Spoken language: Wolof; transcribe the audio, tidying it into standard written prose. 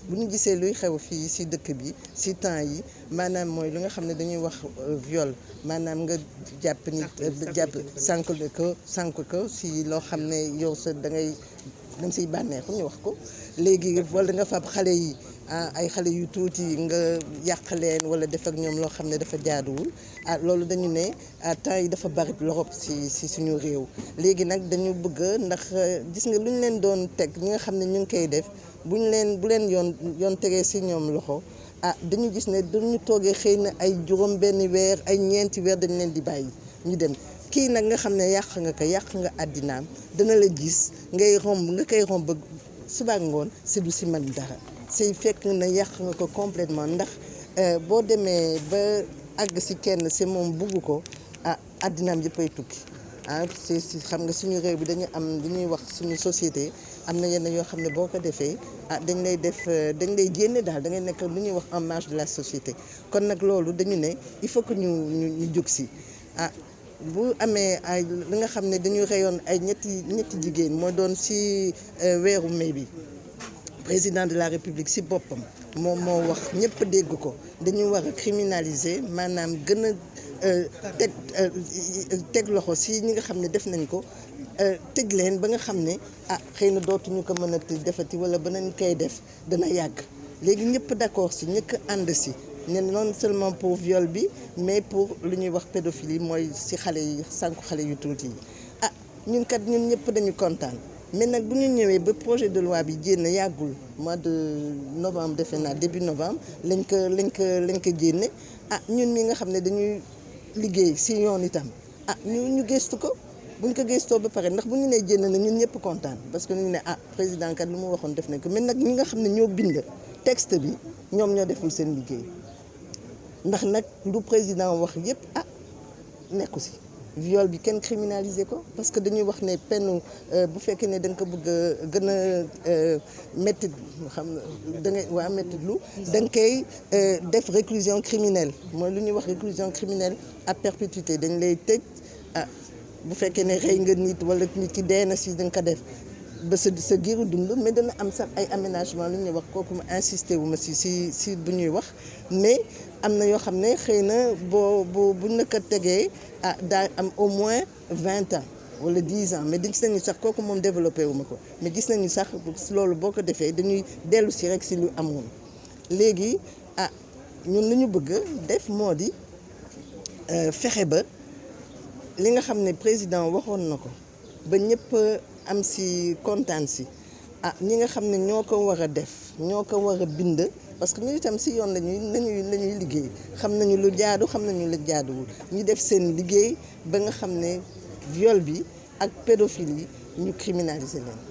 bu ñu gisee luy xew fii ci dëkk bi ci temps yi maanaam mooy lu nga xam ne dañuy wax viol maanaam nga jàpp nit sànk ko ci loo xam ne yow sa da nga siy bànneexu ñu wax ko léegi wala nga fab xale yi ay xale yu tuuti nga yàq leen wala def ak ñoom loo xam ne dafa jaaduwul loolu dañu ne temps yi dafa bari lorop ci suñu réew léegi nag dañu bëgg ndax gis nga lu ñu leen doon teg ñi nga xam ne ñu ngi koy def bu leen yoon tegee ci ñoom loxo dañu gis ne dañu toogee xëy na ay juróom benn weer ay ñeenti weer dañ leen di bàyyi ñu dem kii nag nga xam ne yàq nga àddinaam dana la gis nga koy romb suba ngoon si du si man dara say fekk na yàq nga ko complètement ndax boo demee ba àgg si kenn si moom bugg ko àddinaam yëppay tukki si xam nga suñu réew bi dañu am li ñuy wax suñu société am na yenn yoo xam ne boo ko defee dañ lay génne daal da ngay nekk lu ñuy wax en marge de la société kon nag loolu dañu ne il faut que ñu jóg si bu amee ay li nga xam ne dañu reyoon ay ñetti jigéen moo doon si weeru mai bi président de la république si boppam moom moo wax ñëpp dégg ko dañu war a criminaliser maanaam gën a teg loxo si ñi nga xam ne def nañ ko tëj leen ba nga xam ne xëy na dootuñu ko mën a defati wala ba nañ koy def dana yàgg léegi ñëpp d'accord si ñëkk ànd si ne non seulement pour viol bi mais pour lu ñuy wax pédophilie mooy si xale yi sànku xale yu tuuti yi ñun ñëpp dañu kontaan mais nag bu ñu ñëwee ba projet de loi bi génn yàggul mois de novembre defe naa début novembre lañ ko génne ñun mi nga xam ne dañuy liggéey si yoon itam ñu gëstu ko buñ ko gëstoo ba pare ndax bu ñu nee génn na ñun ñëpp kontaan parce que ñu ne président kat lu mu waxoon def nañ ko mais nag ñi nga xam ne ñoo bind texte bi ñoom ñoo deful seen liggéey ndax nag lu président wax yëpp nekku si viol bi kenn criminalisé ko parce que dañuy wax ne peine bu fekkee ne da nga ko bëgg a gën a métti xam da ngay métti lu da nga koy def réclusion criminelle mooy lu ñuy wax réclusion criminelle à perpétuité dañ lay tëj bu fekkee ne rey nga nit wala nit ki dee na si da nga ko def ba sa giiru dund mais dana am sax ay aménagement lu ñuy wax kooku ma insisté wu ma si bu ñuy wax mais am na yoo xam ne xëy na buñ la ko tegee daa am au moins 20 ans wala 10 ans mais gis nañu sax kooku moom développé wu ma ko mais gis nañu sax loolu boo ko defee dañuy dellu si rek si lu amoon léegi ñun lu ñu bëgg def moo di fexe ba li nga xam ne président waxoon na ko ba ñëpp am si kontaan si ñi nga xam ne ñoo ko war a def ñoo ko war a bind parce que ñu itam si yoon lañuy liggéey xam nañu lu jaadu xam nañu lu jaaduwul ñu def seen liggéey ba nga xam ne viol bi ak pédophilie ñu criminaliser leen